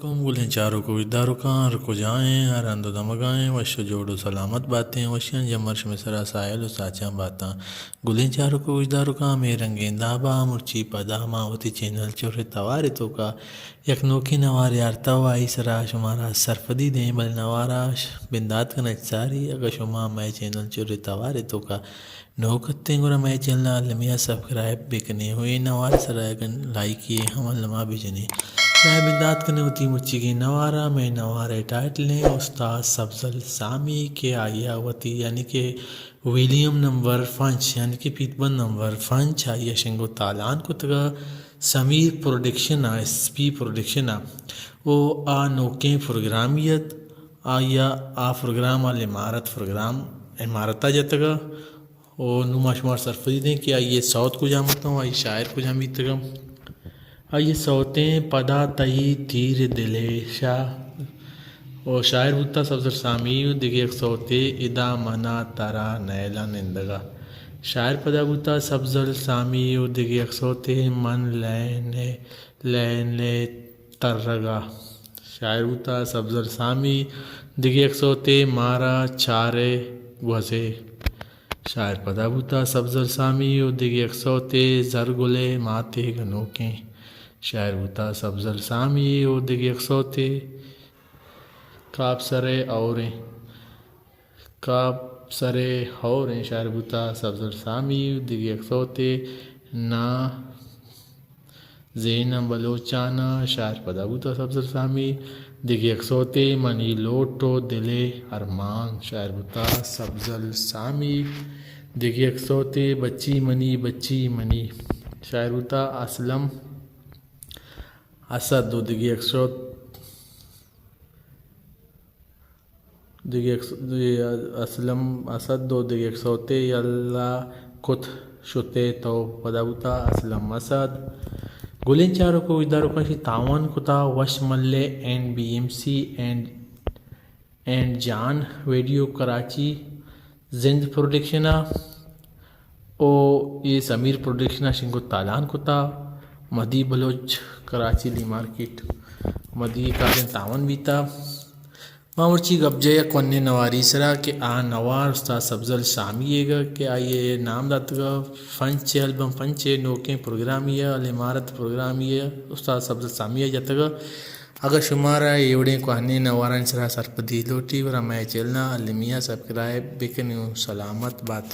کم گلیں چاروک و گوشداروکاں، ہر کجا ایں، ہر ہند و دمگا ایں، وش و جوڑ و سلامت باتیں، وشیاں جمر شمے سرا ساہیل و ساچاں باتاں۔ گلیں چاروک و گوشداروکاں، ہمے رنگیں دابا مرچی پدا ما وتی چینل چر توار توکا یک نوکیں نوارے آرتا و آئی سرا شمارا سرپدی دیں، بلے نوارا ش-، بندات کنگ ساری۔ اگہ شما مئے چینل چر توار توکا نوک اتیں گڑا مئے چینل ء المی ء سبسکرائب بہ کن ئے و اے نوار ء سرا اگن لائکے ہم الما بہ جن ئے۔ بیا بندات کن ئے وتی مرچیگیں نوار ء۔ مئے نوار ء ٹائٹل ایں استاد سبزل سامی کہ آئی ء وتی یعنی کہ ویلیم نمبر پنچ یعنی کہ پیت بند نمبر پنچ آئی ء شنگ و تالان کتگ ء سمیر پروڈکشن ء، ایس پی پروڈکشن ء، و آ نوکیں پروگرامی ات۔ آئی ء آ پروگرام ء امارت پروگرام امارت ء جتگ ء و نوں ما شمار سرپدی دیں کہ آئی ء سوت کجام اتاں و آئی شاعر کجام بیتگاں۔ آئی ء سوتیں پدا تئی تیر دل ء شاہ و شاعر بوتا سبزل سامی و دگہ یک سوتے ادا منا ترا نیلا نندگا۔ شاعر پدا بوتا سبزل سامی و دگہ یک سوتے من لین ء، لین ء ترگا۔ شاعر بوتا سبزل سامی، دگہ یک سوتے مارا چارے گوزے۔ شاعر پدا بوتا سبزل سامی و دگہ یک سوتے زرگل ء ماتے گنوکیں۔ شاعر بوتا سبزل سامی و دگہ یک سوتے کاپسر ء اوریں۔ کاپسر ء ہوریں۔ شاعر بوتا سبزل سامی و دگہ یک سوتے نا زیناں بلوچاناں۔ شاعر پدا بوتا سبزل سامی، دگہ یک سوتے منی لوٹ و دل ء ارمان۔ شاعر بوتا سبزل سامی، دگہ یک سوتے بچی منی، بچی منی۔ شاعر بوتا اسلم اسد و دگہ یک سوت دگہ یک س-، دگہ اسلم اسد و دگہ یک سوتے یلہ کت شتے تو۔ پدا بوتا اسلم اسد۔ گلیں چاروک و گوشداروکاں شی تاوان کتا وش ملے and B M C and, and جان ویڈیو کراچی زند پروڈکشن ء او اے سمیر پروڈکشن ء شنگ و تالان کتا۔ مدی بلوچ کراچی لی مارکیٹ مدی کاریں تاوان بیتا۔ ما مرچی گپ جاہ یک کوہنیں نواری سرا کہ آ نوار استاد سبزل سامی ئیگ کہ آئی ء نام داتگ پنچ ء، البم پنچ ء، نوکیں پروگرامی ء، الامارت پروگرامی ء استاد سبزل سامی ء جتگ۔ اگاں شمارا اے وڑیں کوہنیں نوارانی سرا سرپدی لوٹی گڑا مئے چینل ء المی ء سبسکرائب بکن ئے و سلامت بات۔